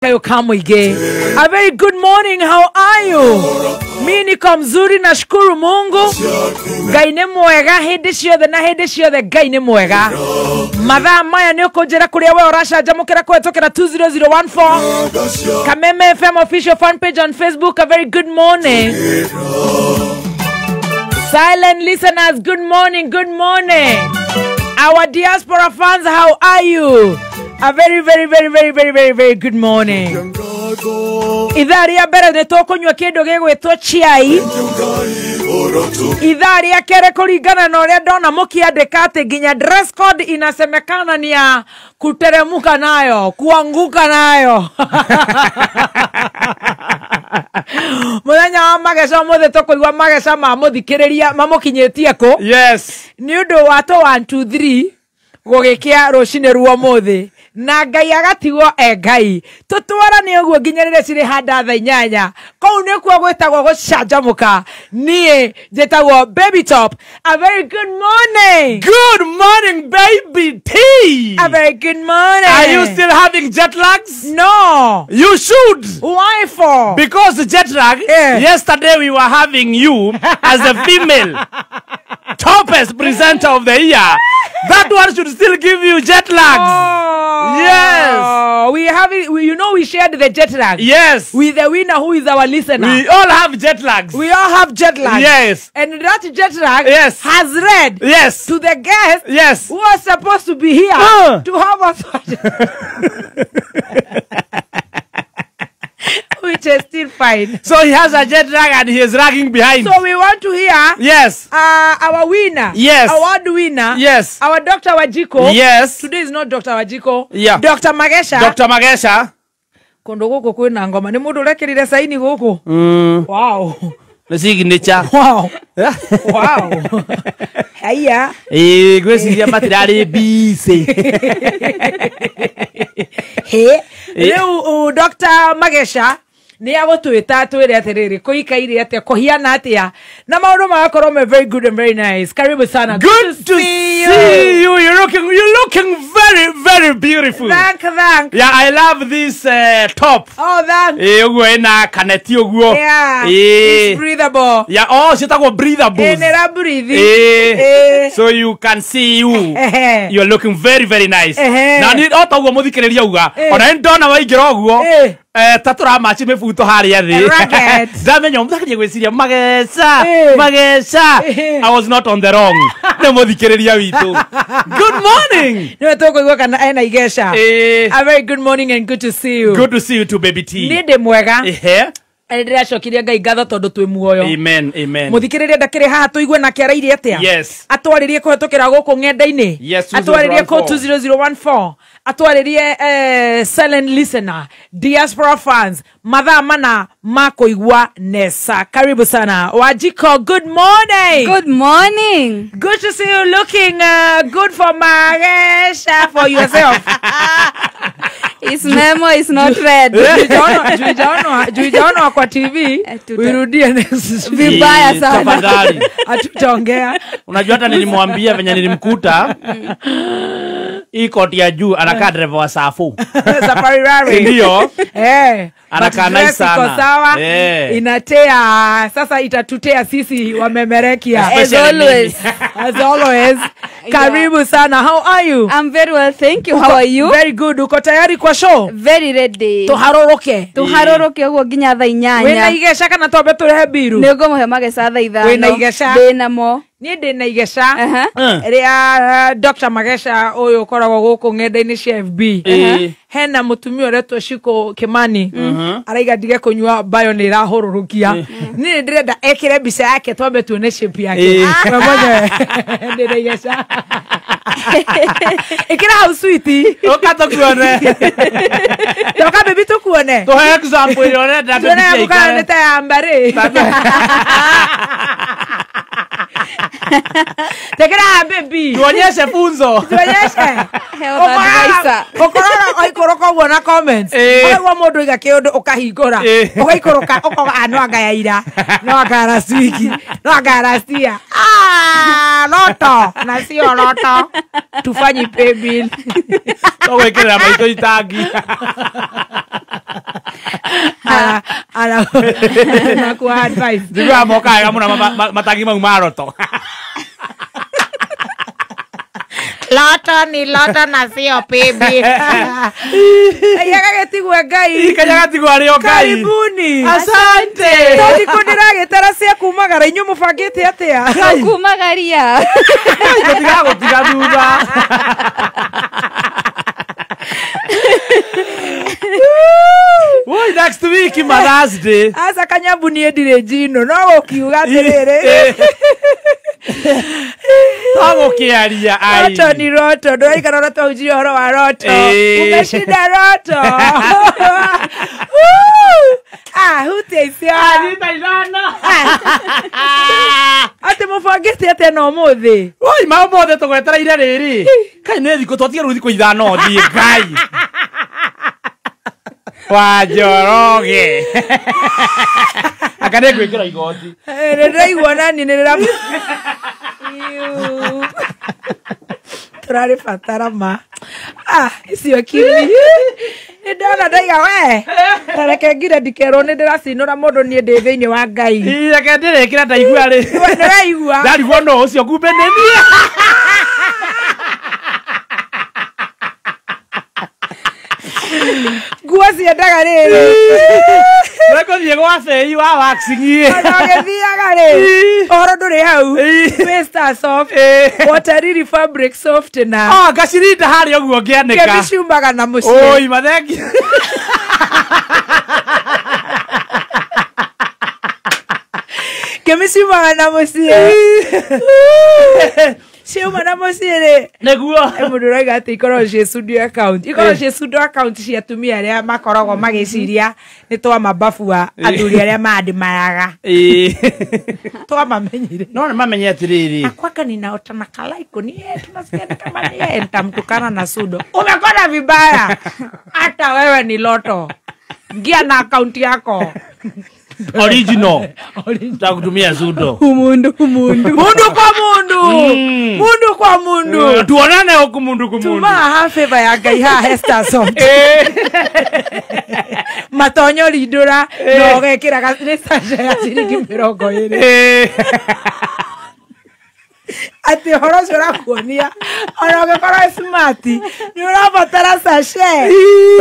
Kayo Kamuige. A very good morning, how are you? Mi niko mzuri, nashukuru Mungu. Ngai nĩ mwega hĩndĩ ciothe na hĩndĩ ciothe Ngai nĩ mwega. Mathaa maya nĩ ũkũnjĩra kũrĩa we ũracanjamũkĩra kũhetũkĩra 20014 Kameme FM official fan page on Facebook. A very good morning. Silent listeners, good morning, good morning. Our diaspora fans, how are you? A very, very, very, very, very, very, very good morning. Ithaa rĩa mbere nĩ tũkũnyua kĩndũ gĩgwĩtwo chiai. Ithaa rĩa kerĩ kũringana na ũrĩa ndona mũkĩandĩka atĩ nginya dress code inasemekana ni ya kuteremuka nayo, kuanguka nayo. Mũthenya wa mageca ũmũthĩ tũkũigua mageca ma mũthikĩrĩria mamũkinyĩtie kũ. Yes. Nĩ ũndũ wa tũ 1 2 3 gũgĩkĩa rũcinĩ rwa ũmũthĩ na Ngai agatigwo e Ngai tũtwarane ũguo nginya rĩrĩa cirĩ handa thaa inyanya kũu nĩkuo gwĩtagwo gũcanjamũka. Niĩ njĩtagwo Baby Top. A very good morning. Good morning, Baby T. A very good morning. Are you still having jet lags? No. You should. Why for? Because the jet lag, yeah. Yesterday we were having you as a female toppest presenter of the year. That one should still give you jet lags. Oh, yes. We have it, you know, we shared the jet lag. Yes. With the winner who is our listener. We all have jet lags. We all have jet lags. Yes. And that jet lag, yes, has read, yes, to the guest, yes, who was supposed to be here to have us. Which is still fine. So he has a jet lag and he is lagging behind. So we want to hear, yes, our winner, yes, award winner, yes, our Dr. Wajiko. Yes. Today is not Dr. Wajiko. Yeah. Dr. Magesha. Dr. Magesha. Kondo goko kwina ngoma ni mundu urekirire saini goko. Wow. The signature. Wow. Wow. Haya. Eh, gweciria matirari busy. He. Rĩu Dr. Magesha nĩ agũtwĩta twĩre atĩrĩrĩ kũikaire atĩa kũhiana atĩa na maũndũ magakorwo me very good and very nice. Karibu sana. Good to see you. You're looking very, very beautiful. Thank. Yeah, I love this top. Oh, thank. Eh, ũguo ĩna kaneti ũguo. Yeah. It's breathable. Yeah, oh, ciĩtagwo breathable. Eh, nĩ ra breathe. Eh. So you can see you. You're looking very, very nice. Na nĩ o ta ũguo mũthikĩrĩria uga. Ona nĩ ndona waingĩra ũguo. Tatura machi mibuto haria thi ndamenya mũthakĩria gwĩciria Mageca Mageca. I was not on the wrong. Nĩ mũthikĩrĩria witũ. Good morning. Nĩwe tũkũigua kana ena igeca. A very good morning and good to see you. Good to see you too, Baby T. Nĩ ndĩ mwega. Ndĩracokirie Ngai ngatho tondũ twĩ muoyo. Amen, amen. Mũthikĩrĩria ndakĩrĩ haha tũigue nake arairie atĩa. Yes. Atwarĩrie kũhetũkĩra gũkũ ng'enda-inĩ. Yes. Atwarĩrie kũ 20014. Atwarĩrie silent listener, diaspora fans, mathaa mana ma kũigua nesa. Karibu sana. Wajiko, good morning. Good morning. Good to see you looking good for Magesha, for yourself. His memo is not read. Juijaona kwa TV. Uirudie next. Vibaya sana. Tafadhali. Hatutaongea. Unajua hata nilimwambia venye nilimkuta. Hii koti ya juu anakaa driver wa Safu. Safari Rally. Ndio. Eh. Anakaa nice sana. Iko sawa. Inatea sasa itatutea sisi wamemerekia. As always. As always. Karibu sana. How are you? I'm very well, thank you. How are you? Very good. Uko tayari kwa show? Very ready. Tuharoroke. Tuharoroke uguo nginya thaa inyanya. Wĩna igeca kana twambe tũrehe mbiru? Nĩ ngũmũhe mageca thaa ithano. Wĩna igeca? Ndĩnamo. Niĩ ndĩna igeca rĩa Dr. Magesha ũyũ ũkoragwo gũkũ ng'enda-inĩ cia FB. Hena mũtumia ũretwo Shiko Kimani araiga ndige kũnyua bayo nĩ ĩrahũrũrũkia. Niĩ nĩ ndĩrenda ekĩre mbica yake twambe tuone shape yake. We mwenyewe ndĩna igeca. Ĩkĩra hau sweetie. Ũka tũkuone. Toka baby tũkuone. Tũhe example ĩrĩa ũrenda. Tuone kana nĩ ta ya mbarĩ. Tekera baby. Tuonyeshe funzo. Tuonyeshe. Health advisor. Ukorora oikoroka uguo na comments. Ũkaigua mũndũ oiga kĩũndũ ũkahingũra. Ũgaikũrũka ũkoga no anga ya ira. No anga last week. No anga last year. Ah, loto. Na sio loto. Tufanye pay bill. Tũgwĩkĩrĩra maitũ itangi. Ara nakuwa advice. Njiguaga mokaga wega mũno matangi mau ma roto. Loto ni loto na sio pibi. Kanyaga gĩtigwe Ngai. Kanyaga tigwo arĩ o Ngai. Karibuni. Asante. To thikũ ndĩragĩtara cia kumagara inyuĩ mũbangĩte atĩa? Kumagaria. Tũtigagũtiga thutha. Woi, next week Mother's Day. Aca Kanyambu niĩ ndirĩ njino no gũkiuga atĩrĩrĩ. Tagũkĩaria ai. Roto ni roto, ndũraikara ũrĩa twaunjire ũhoro wa roto. Umeshinda roto. Ah, hutia icio. Anita ithano. Atĩ mũbangĩte atĩa na ũmũthĩ? Woi, ma ũmũthĩ tũgwetereire rĩrĩ. Kai nĩ thikũ twatiga rĩu thikũ ithano thiĩ Ngai. Wa Njoroge. Anga nĩ ngwĩkĩra igoti. Nĩ ndĩraigua nani nĩ ndĩra tũrarĩ batara ma. Ah, icio kimi. Nĩ ndona ndaiga we. Ta reke ngire ndikerwo nĩ ndĩracinũra mũndũ niĩ ndĩ thĩinĩ wa Ngai. Reke ndĩrĩkĩra ndaigua rĩ. Ndĩraigua. Ndarigwo no ũcio kumbe nĩ niĩ. Nguo ciendaga rĩrĩ. Ũrekũthiĩ gwa bei wa waxing. Ona ũgĩthiaga rĩ. Ũhoro ndũrĩ hau. Mr. Soft. Waterlily fabric softener. Oh, ngacirinda harĩa ũguo ngĩanĩka. Kĩmbi ciumaga na mũciĩ. Oi, mathengi. Kĩmbi ciumaga na mũciĩ. Ciuma na mũciĩ rĩ. Nĩguo. Mũndũ ũrauga atĩ ikoragwo ciĩ studio account. Ikoragwo ciĩ studio account cia atumia arĩa makoragwo magĩciria nĩ twamababua athuri arĩa maandimaraga. Twamamenyire. No nĩ mamenye atĩrĩrĩ. Akwaka ninaota na kalaiko ni yeye tunasikia ni kama ni yeye nitamtukana na sudo. Umekona vibaya. Hata wewe ni loto. Ngia na account yako. Original. Takutumia sudo. Mundu mundu. Mundu kwa mundu. Mundu kwa mundu. Tuonane huku mundu kwa mundu. Tuma ha favor ya Ngai ha Hester Soft. Matonyo rindũra na ũgekĩra nĩ sachet ya ciringi 20. Atĩ ũhoro ũcio ũrakuonia ona ũngĩkorwo wĩ smart nĩ ũrabatara sachet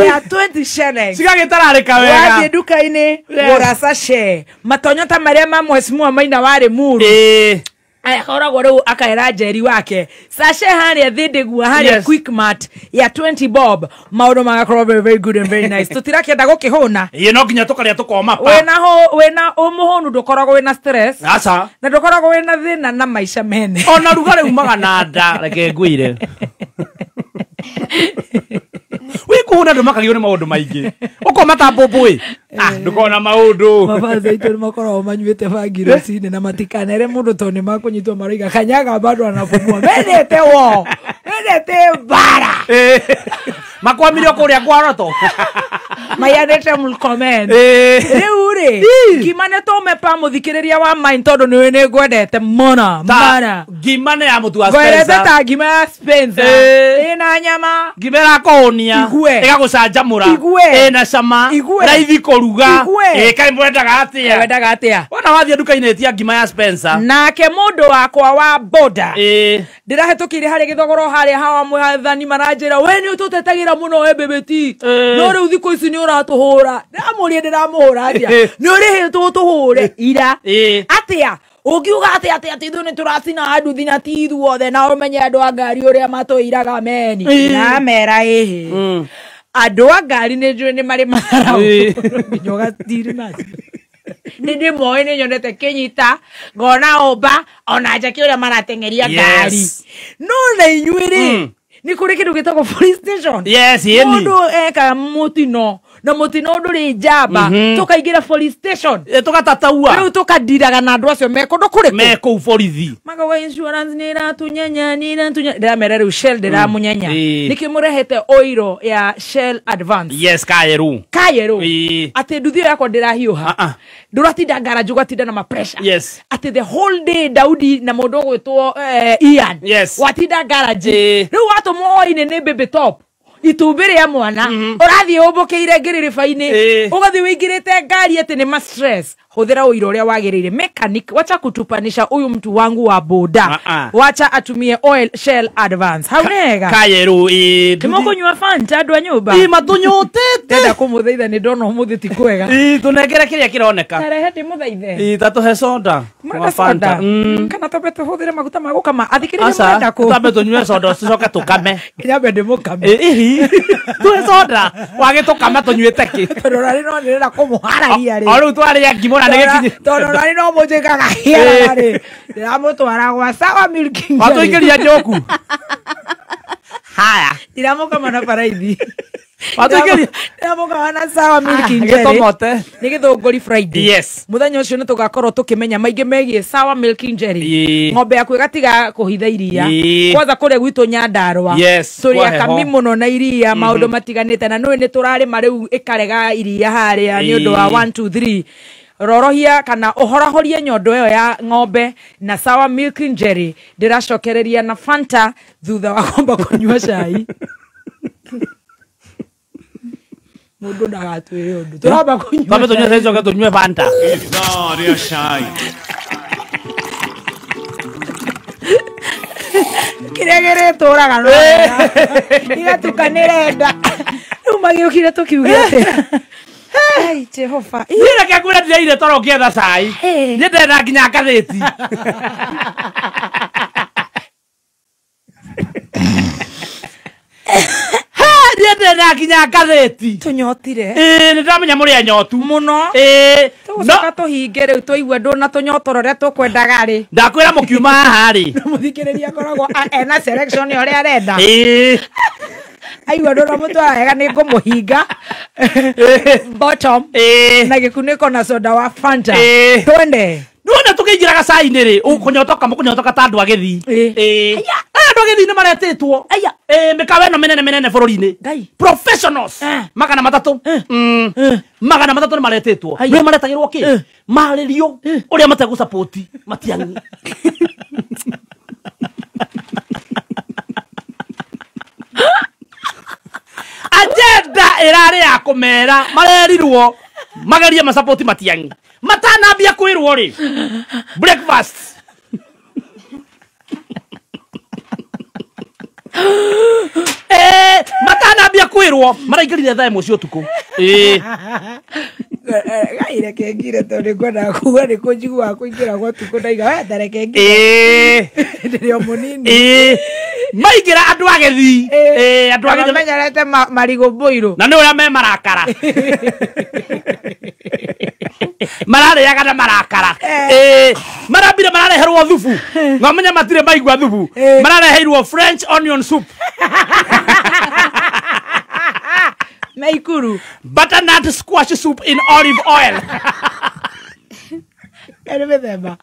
ya 20 shillings. Cigagĩtararĩka wega. Wathiĩ nduka-inĩ gũra sachet matonyo ta marĩa ma mheshimiwa Maina warĩ Muru. Akoragwo rĩu akaera Njeri wake sachet harĩa thĩndĩgua harĩa Quickmart ya 20 bob. Maũndũ magakorwo very very good and very nice. Tũtirakĩenda gũkĩhũna. Ĩĩ no nginya tũkarĩa tũkoma pa. Wĩna wĩna ũmũhũnu ndũkoragwo wĩna stress. Aca. Na ndũkoragwo wĩna thĩna na maica mene. Ona rugarĩ umaga na nda reke ngwĩre. Wĩkũhũna ndũmakagio nĩ maũndũ maingĩ. Ũkoma ta mbũmbũĩ. Ah, ndũkona maũndũ. Mabaza aitũ nĩ makoragwo manyuĩte bangi rũcinĩ na matikanere mũndũ tondũ nĩ makũnyitwo maroiga Kanyaga bado anapumua. Mendete wo. Mendete bara. Makwamire kũrĩa kwa roto. Maiyanĩte Murkomen. Rĩu rĩ, ngima nĩ tũmepa mũthikĩrĩria wa mine tondũ nĩũĩ nĩ ngwendete mũno. Mara. Ngima nĩ ya mũtu wa Ngwendete Spencer. ta ngima ya Spencer. Ĩna nyama. Ngima ĩrakũhũnia. Igue. Ĩgagũcanjamũra. Igue. Ĩna cama. Igue. Raithi kũruga. Igue. Kaĩ mwendaga atĩa? Wendaga atĩa? Wona wathiĩ nduka-inĩ ĩtia ngima ya Spencer. Nake mũndũ wakwa wa boda. Ndĩrahĩtũkĩire harĩ gĩthogoro harĩa hawa mwathani maranjĩra we nĩ ũtũtetagĩra mũno we bebeti. No rĩu thikũ ici nĩ ũratũhũra. Ndĩramũria ndĩramũhũra atĩa? Nĩ ũrĩhĩtwo ũtũhũre ira. Atĩa? Ũngiuga atĩa atĩ atĩ ithuĩ nĩ tũracina nduthi na ti ithuothe na ũmenye andũ a ngari ũrĩa matũiraga meni. Ndĩramera ĩhĩ. Andũ a ngari nĩ njũĩ nĩ marĩ matharaũ. Nginya ũgatiri nacio. Nĩ ndĩmoĩ nĩ nyonete kĩnyita ngona ũmba ona njake ũrĩa marateng'eria ngari. No na inyuĩ rĩ nĩ kũrĩ kĩndũ gĩtagwo police station. Yes, yeni. Mũndũ eka mũtino na mũtino ndũrĩ njamba tũkaingĩra police station. Tũgatataua. Rĩu tũkandiraga na andũ acio me kũndũ kũrĩkũ? Me kũu borithi. Makauga insurance nĩ ĩratũnyenya nĩ ĩratũnyenya. Ndĩramera rĩu Shell ndĩramũnyenya. Nĩkĩo mũrehete oiro ya Shell Advance. Yes, kaerũ. Kaerũ. Atĩ nduthi ĩyo yakwa ndĩrahiũha. Ndũratinda garage ũgatinda na ma pressure. Yes. Atĩ the whole day Daudi na mũndũ ũgwĩtwo Ian. Yes. Watinda garage. Rĩu watũmwo hwainĩ nĩ Baby Top. Itumbĩ rĩa mwana ũrathiĩ ũmbũkĩire ngĩrĩrĩba-inĩ ũgathiĩ wĩingĩrĩte ngari atĩ nĩ ma stress. Hũthĩra ũira ũrĩa wagĩrĩire. Mechanic, wacha kutupanisha huyu mtu wangu wa boda. Wacha atumie oil Shell Advance. Hau nega kayero nĩmũkũnyua Fanta andũ a nyũmba? Ĩ matũnyũtĩte. Ndenda kũmũthaitha nĩ ndona ũmũthĩ ti kwega. Ĩ tũnengere kĩrĩa kĩroneka. Tarehe ndĩmũthaithe. Ĩ tatũhe soda. Mũrenda soda? Kana twambe tũhũthĩre maguta ma gũkama? Athikĩrĩria mũrenda kũ? Twambe tũnyue soda tũcoke tũkame. Nyambe ndĩmũkame. Ĩ tũhe soda wagĩtũkama tũnyuĩte kĩ? Tondũ rarĩ no ndĩrenda kũmũhararia rĩ. O rĩu twarĩa ngima na nĩgĩkinyi. Tondũ rarĩ no mũnjĩkaga hiara rĩ. Ndĩramũtwara gwa Sawa Milking. Watũingĩria njoku. Haya. Ndiramũkama na baraithi. Watũingĩria. Ndĩramũkama na Sawa Milking Jelly. Gĩtomote. Nĩ Gĩthũngũri Friday. Yes. Mũthenya ũcio nĩ tũgakorwo tũkĩmenya maingĩ megiĩ Sawa Milking Jelly. Ng'ombe yaku ĩgatiga kũhitha iria. Kwanza kũrĩa gwitũ Nyandarũa. Yes. Tũrĩ akami mũno na iria maũndũ matiganĩte na nĩũĩ nĩ tũrarĩma rĩu ĩkarega iria harĩa nĩ ũndũ wa 1 2 3. Rorohia kana ũhorahorie nyondo ĩyo ya ng'ombe na Sawa Milking Jelly. Ndĩracokereria na Fanta thutha wa kwamba kũnyua cai. Mũndũ ndagatwĩre ũndũ. Tũramba kũnyua. Twambe tũnyue cai tũcoke tũnyue Fanta. Kĩrĩa kĩrĩtũraga no igatukanĩre nda. Rĩu magĩũkire tũkiuge atĩa? Ai Jehova. Niĩ reke ngwĩre ndĩraire toro ngĩetha cai. Niĩ ndĩrenda nginya ngathĩti. Niĩ ndĩrenda nginya ngathĩti. Tũnyotire. Ĩĩ nĩ ndamenya mũrĩ anyotu. Mũno. Ĩĩ. Tũgũcoka tũhinge rĩu twaigua ndũna tũnyotoro ũrĩa tũkwendaga rĩ. Ndakwĩra mũkiuma haha rĩ. Mũthikĩrĩria akoragwo ena selection ũrĩa arenda. Ĩĩ. Aigua ndũna mũtwara wega nĩ ngũmũhinga. Bottom. Na gĩkunĩko na soda wa Fanta. Twende. Nĩwona tũkĩingĩra gacai-inĩ rĩ, ũkũnyotoka mũkũnyotoka ta andũ a Gĩthii. Ĩĩ. Andũ a Gĩthii nĩ maretĩtwo. Ĩĩ mĩkawa ĩno mĩnene mĩnene bũrũri-inĩ. Professionals. 300. 300 nĩ maretĩtwo. Nĩ maretagĩrwo kĩ? Marĩrio ũrĩa mategũsupport Matiang'i. Agenda ĩrarĩ ya kũmera marerirwo magerie masupport Matiang'i. Matanambia kwĩrwo rĩ breakfast. Matanambia kwĩrwo maraingĩrire thaa 1 cia ũtukũ. Ngai reke ngire tondũ ngwendaga kuga nĩ kũnjiguaga kũingĩra gwa ũtukũ ndaiga we ta reke ngire. Ndĩrĩ o mũnini. Maingĩra andũ a Gĩthii. Andũ a Gĩthii mamenyerete marigũ mbũirũ. Na nĩ ũrĩa me marakara. Mararĩaga na marakara. Marambire marareherwo thubu. Ngamenya matirĩ maigua thubu. Marareheirwo French onion soup. Naikuru. Butternut squash soup in olive oil. Ere mĩthemba.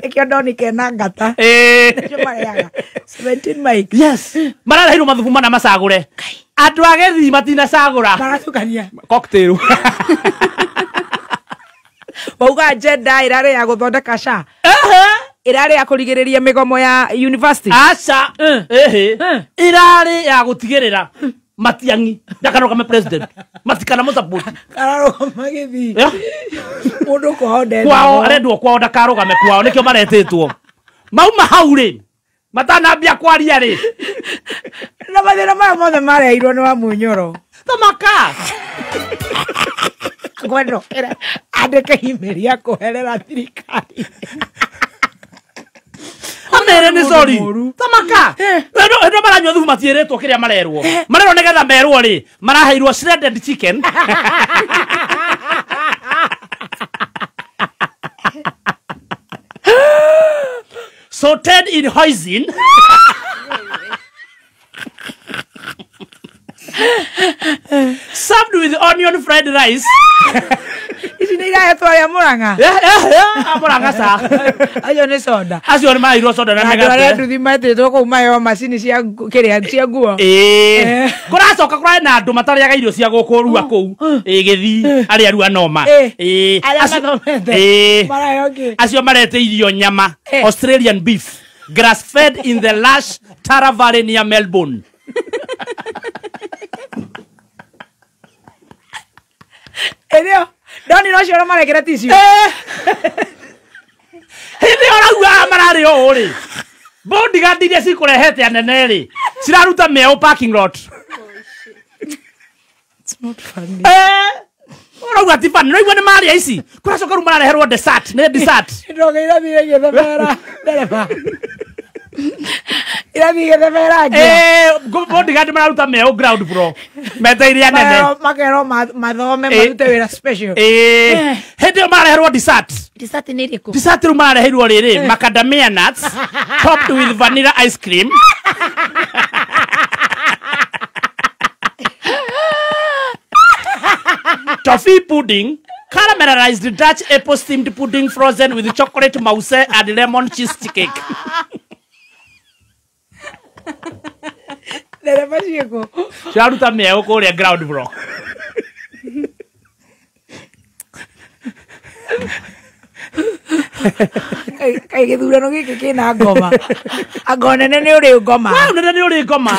Ĩkĩo ndoni kena ngata. Nĩcio marĩaga. 17 mic. Yes. Marareheirwo mathubu mana macagũre. Andũ a Gĩthii matinacagũra. Maratukania. Cocktail. Wauga agenda ĩrarĩ ya gũthondeka SHA. Ĩrarĩ ya kũrigĩrĩria mĩgomo ya university. Aca. Ĩrarĩ ya gũtigĩrĩra Matiang'i ndakarũgame president. Matikana mũsupport. Kararũgama Gĩthii. Mũndũ kwao ndendagwo. Kwao arendwo kwao ndakarũgame kwao nĩkĩo maretĩtwo. Mauma hau rĩ matanambia kwaria rĩ. Na mathĩna maya mothe mareheirwo nĩ wa Munyoro. Thamaka. Ngwenda ũkĩre andĩke email ya kũherera thirikari. Amere nĩ sorry. Thamaka. Ĩno maranyua thubu matiĩrĩtwo kĩrĩa marerwo. Marerwo nĩgetha merwo rĩ maraheirwo shredded chicken. Sauteed in hoisin. Served with onion fried rice. Ici nĩ irahetwo arĩa Mũrang'a. Mũrang'a ca. Acio nĩ soda. Acio nĩ maraheirwo soda na Andũ arĩa mĩgate. nduthi metĩtwo kũu maheo macini cia kĩrĩa cia nguo. Kũracoka kũrarĩ na andũ matarĩaga irio cia gũkũ rua kũu. Gĩthii arĩa rua noma. Arĩa mathomete. Maraheo kĩ? Acio marete irio nyama. Australian beef. Grass fed in the lush Tara Valley near Melbourne. Hĩndĩ ndoni no cio marekĩra tissue. Hĩndĩ ĩyo ũrauga mararĩ ũũ rĩ, bodyguard iria cikũrehete anene rĩ, ciraruta mĩeũ parking lot. It's not funny. Ũrauga ti funny, no igua nĩ marĩa ici. Kũracoka rĩu marareherwo dessert, nĩ dessert. Ndoga irathiĩ igĩthebera ndereba. Irathiĩ igĩthebera ngia. Bodyguard mararuta mĩeũ ground floor. Meteire anene. Makerwo mathome marute wĩra special. Hĩndĩ ĩyo marareherwo dessert. Dessert nĩ ĩrĩkũ? Dessert rĩu marareheirwo rĩrĩ, macadamia nuts topped with vanilla ice cream. Toffee pudding, caramelized Dutch apple steamed pudding frozen with chocolate mousse and lemon cheesecake. Ndereba ciĩkũ? Ciraruta mĩeũ kũrĩa ground floor. Kaĩ gĩthurano gĩkĩ kĩna ngoma. Ango nene nĩ ũrĩ ngoma. Wow, nene nĩ ũrĩ ngoma.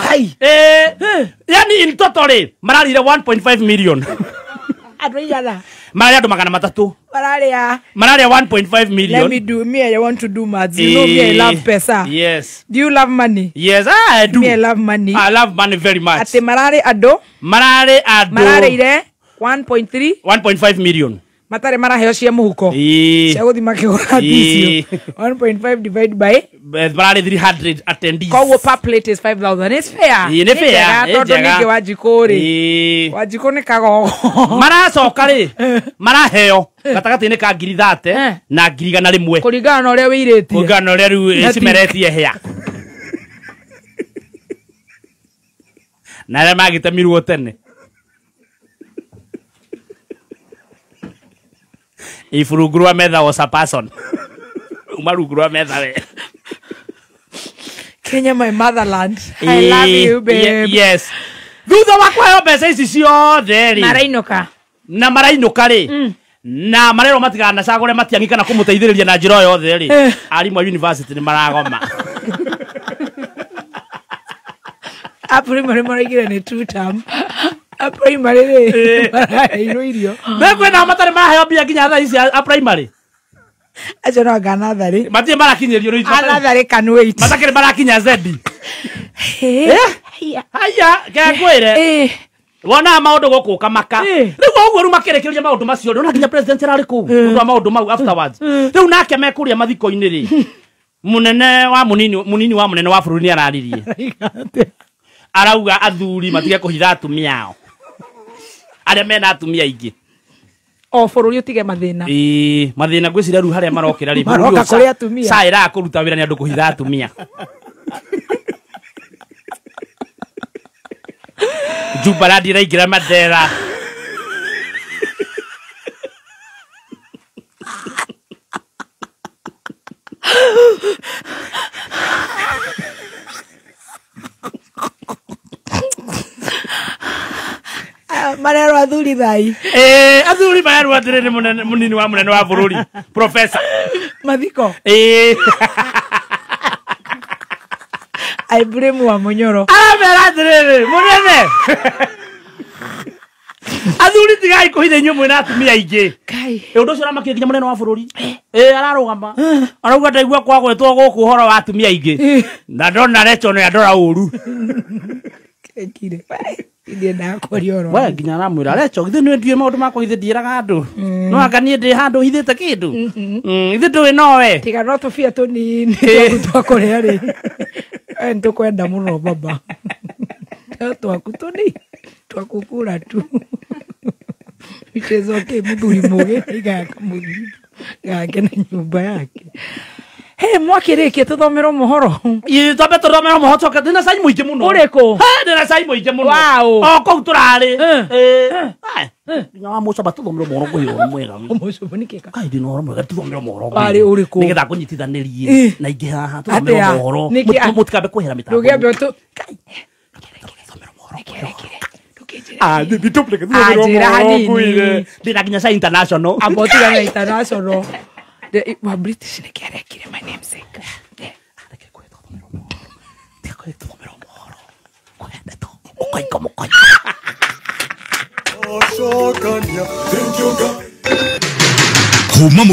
Yani in total rĩ, mararire 1.5 million. Andũ aigana? Mararĩa andũ 300. Mararĩa. Mararĩa 1.5 million. Let me do, me I want to do maths. You know me I love pesa. Yes. Do you love money? Yes, I do. Me I love money. I love money very much. Atĩ mararĩ andũ? Mararĩ andũ. Mararĩire 1.3? 1.5 million. Matarĩ maraheo cia mũhuko. Cia gũthiĩ makĩgũra tissue. 1.5 divide by mararĩ 300 attendees. Koguo per plate is 5,000. It's fair. Nĩ fair. Tondũ ningĩ Wanjikũ rĩ. Wanjikũ nĩ kagogo. Maracoka rĩ, maraheo gatagatĩ-inĩ ka 30,000 na 100,000. Kũringana na ũrĩa wĩirĩtie. Kũringana na ũrĩa rĩu cimeretie hĩa. Na arĩa magĩtemirwo tene. If rungu rwa metha was a person. Uma rungu rwa metha we. Kenya my motherland. I love you babe. Yes. Thutha wa kũheo mbeca ici ciothe rĩ. Marainũka. Na marainũka rĩ. Na marerwo matiganacagũre Matiang'i kana kũmũteithĩrĩria na njĩra o yothe rĩ. Arimũ a university nĩ maragoma. A primary maraigire nĩ two term. A primary rĩ maraheirwo irio. Kwĩna matarĩ maraheo mbia nginya thaa ici a primary. Acio no anga natharĩ. Matirĩ marakinyĩrio rĩu. Natharĩ can wait. Matakĩrĩ marakinya zendi. Haya, ngwĩre. Wonaga maũndũ gũkũ ũkamaka. Rĩu ũguo rĩu makĩrĩkĩrĩria maũndũ macio rĩ, ona nginya president ararĩ kũu ũndũ wa maũndũ mau afterwards. Rĩu nake mekũrĩa mathiko-inĩ rĩ, mũnene wa mũnini wa mũnene wa bũrũri nĩ araririe. Arauga athuri matige kũhitha atumia ao. Arĩa mena atumia aingĩ. O bũrũri ũtige mathĩna. Ĩĩ, mathĩna ngwĩciria rĩu harĩa marokĩra rĩ, maroka kũrĩ atumia. Saa ĩraga kũruta wĩra nĩ andũ kũhitha atumia. Jubalandi ĩraingĩra Mandera. Marerwo athuri thai. Athuri marerwo atĩrĩrĩ mũnini wa mũnene wa bũrũri, professor. Mathiko. I blame wa Munyoro. Aramera atĩrĩrĩ, mũnene. Athuri tigai kũhitha inyuĩ mwĩna atumia aingĩ. Ũndũ ũcio ũramakia nginya mũnene wa bũrũri. Ararũgama. Arauga ndaigua kwagwetwo gũkũ ũhoro wa atumia aingĩ. Na ndona Recho nĩ andora ũru. Kĩrekire. Ndiendaga kwaria ũhoro. We nginya aramwĩra Recho, githĩ nĩ ndiũĩ maũndũ makwa githĩ ndiĩraga andũ. No anga niĩ ndĩ handũ hithĩte kĩndũ. Githĩ ndũĩ nowe. Tiga no tũbia tũnini twaku twa kũrĩa rĩ. We nĩtũkwenda mũno baba. No twaku tũnini twakũkũra tu. Which is okay, mũthuri mũgĩ aigaga kamũthuri gake na nyũmba yake. Hey, mwakĩrĩkia tũthomerwo mohoro. Twambe tũthomerwo mohoro tũcoke ndĩna cai mũingĩ mũno. Ũrĩkũ? Ndĩna cai mũingĩ mũno. Wow. O kũu tũrarĩ. Nginya wa mũcoba tũthomerwo mohoro ngũhe ũhoro mwega. Mũcoba nĩkĩ ka? Kai ndĩna ũhoro mwega tũthomerwo mohoro. Warĩ ũrĩkũ? Nĩgetha ngũnyitithanĩrie na ingĩ haha tũthomerwo mohoro. Mũtikambe kwehera mĩtambo. Ndũngĩambe tũ Tũthomerwo mohoro. Njĩra hanini. Ndĩna nginya cai international. Amba ũtigane na international. Wa British nĩkĩ arekire my namesake. Kuma.